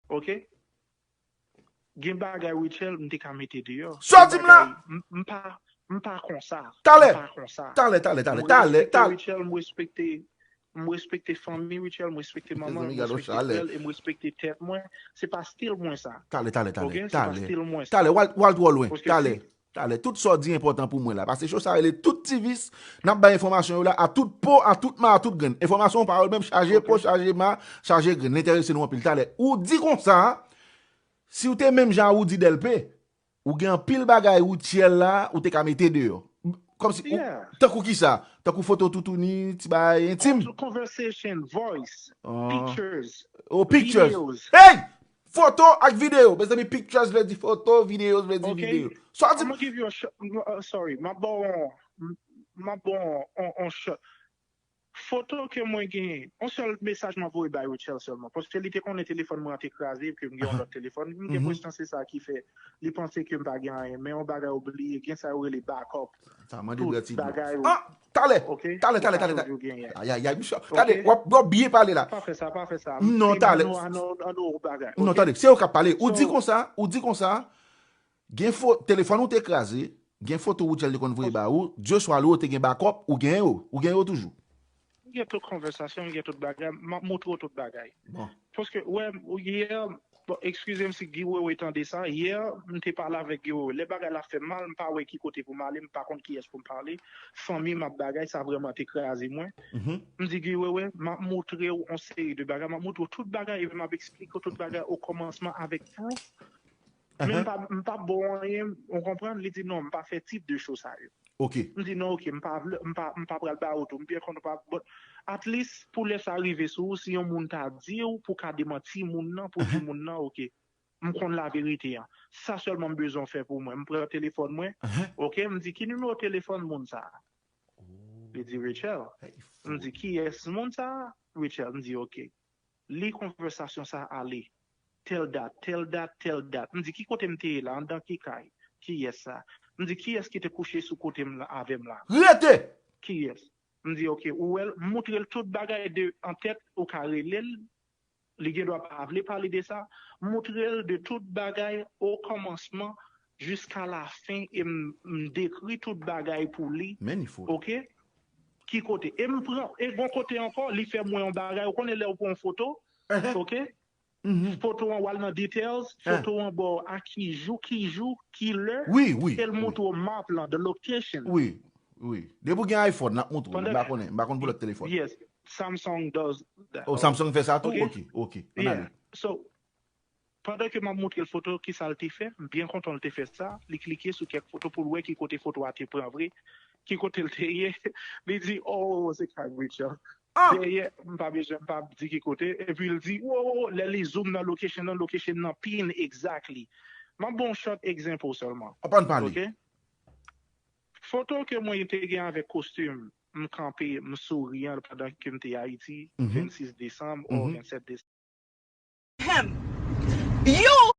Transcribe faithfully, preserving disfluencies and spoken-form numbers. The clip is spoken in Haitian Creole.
Ok? Gen bagay, Rutshelle, m te ka mete deyò. Sa w di m la? M pa, m pa konsa. Talè. Talè, talè, talè, talè, talè. Rutshelle, m respekte, m respekte fanmi Rutshelle, m respekte manman, m respekte frè l, e m respekte tèt mwen. Se pa stil mwen sa. Talè, talè, talè. Ok? Se pa stil mwen sa. Talè, w al twò lwen. Talè. Talè, tout sa w di enpòtan pou mwen la. Paske show sa rele tout ti vis, n ap bay enfòmasyon yo la, a tout po, a tout ma, a tout grenn. Enfòmasyon, pawòl menm, chaje po, chaje ma, chaje grenn. L enterese nou anpil. Talè, ou di konsa, si w te menm jan a Roody Delpé, ou gen anpil bagay Rutshelle la, ou te ka mete deyò. Kòmsi, tankou kisa? Tankou foto toutouni, ti bagay entim. Conversation, voice, pictures, Oh, pictures. Hey! Foto ak videyo. Mezanmi, pictures vle di foto, videos vle di videyo. Sa w di? I'm gonna give you a shot. Uh, sorry, m ap ba w on, m ap ba w on, on shot. Foto ke mwen genyen, yon sèl mesaj mwen voye bay Rutshelle sèlman. Paske li te konnen telefòn mwen an te kraze, ke m gen yon lòt telefòn. M gen prestan se sa ki fè li panse ke m pa gen anyen. Men yon bagay ou bliye, gen sa yo rele backup. Sa mande dwèt ti dlo. Bagay ou. Ah! Talè! Ok? Talè, talè, Sa talè, yo talè. Toujou genyen. Ay, ay, ay, misye. Tande, w ap w ap byen pale la. Pa fè sa, pa fè sa. Non, talè. An, an, an, an bagay. Non, Ok? tande, se yo k ap pale. Ou di So- konsa, ou di konsa, gen fo, telefòn ou te kraze, gen foto Rutshelle te konn voye ba ou, Dieu soit loué, ou te gen backup, ou gen yo, ou gen yo toujou. M gen tout konvèsasyon, m gen tout bagay, m ap montre w tout bagay. Bon. Paske, wè, yè, bon, eskize m si Guy Wewe tande sa, yè, m te pale avèk Guy Wewe. Lè bagay la fè m mal, m pa wè ki kote pou m ale, m pa konn kiyès pou m pale. Fanmi m ap bagay, sa vrèman te kraze mwen. Mhm. M di Guy Wewe, m ap montre w yon seri de bagay, m ap montre w tout bagay, epi m ap eksplike w tout bagay o kòmansman avèk proof. Men m pa, m pa bon anyen, ou konprann? Li di non, m pa fè tip de cho sa yo. Ok. M di non, ok, m pa vle, m pa, m pa pral ba ou tou, m byen konn ou pa, but at least pou lè sa rive sou ou, si yon moun ta di w pou ka demanti moun nan, pou di moun nan, ok, m konn laverite an. Sa sèlman m bezwen fè pou mwen. M pran telefòn mwen, ok, m di ki nimewo telefòn moun sa? Li di Rutshelle. M di kiyès moun sa? Rutshelle. M di ok. Li konvèsasyon sa ale. Tèl dat, tèl dat, tèl dat. M di ki kote m te ye la, anndan ki kay? Kiyès sa? M di kiyès ki te kouche sou kote m la avè m la? Rete! Kiyès? M di ok, ou wè l, m moutre l tout bagay de an tèt, ou ka rele l, li gen dwa pa vle pale de sa, m moutre l de tout bagay o kòmansman jiska la fen e m, m dekri tout bagay pou li. Men li fou. Ok? Ki kote? E m pran, e gon kote ankò, li fè m wè yon bagay, ou konnen lè ou pran yon foto, ok? Foto an w al nan details, foto an ba w a ki jou, ki jou, ki lè, Wi, wi, e l wi. Montre w map lan, the location. Wi, wi. Depi w gen iPhone, l ap montre w. M Pandan- pa konnen, m pa konn pou lòt telefòn. Yes, Samsung does that. Oh, Samsung fè sa tou? Ok. Ok, ok. Ann Yeah. ale. So, pandan ke m ap montre l foto, ki sa l te fè, m byen kontan l te fè sa, li klike sou kèk foto pou l wè ki kote foto a te pran vre, ki kote l te ye. Li di, oh, se kay Rutshelle. Ah! Dèyè, m pa bezwen, m pa di ki kote. Epi l di, oh, lè li zoom nan location nan, location nan pin exactly. M ap ba w yon short example sèlman. Aprann pale. Ok? Foto ke mwen te gen avèk kostim, m kanpe, m souriyan pandan ke m te Ayiti, Mhm. vennsis desanm ou Mhm. vennsèt desanm. Him. You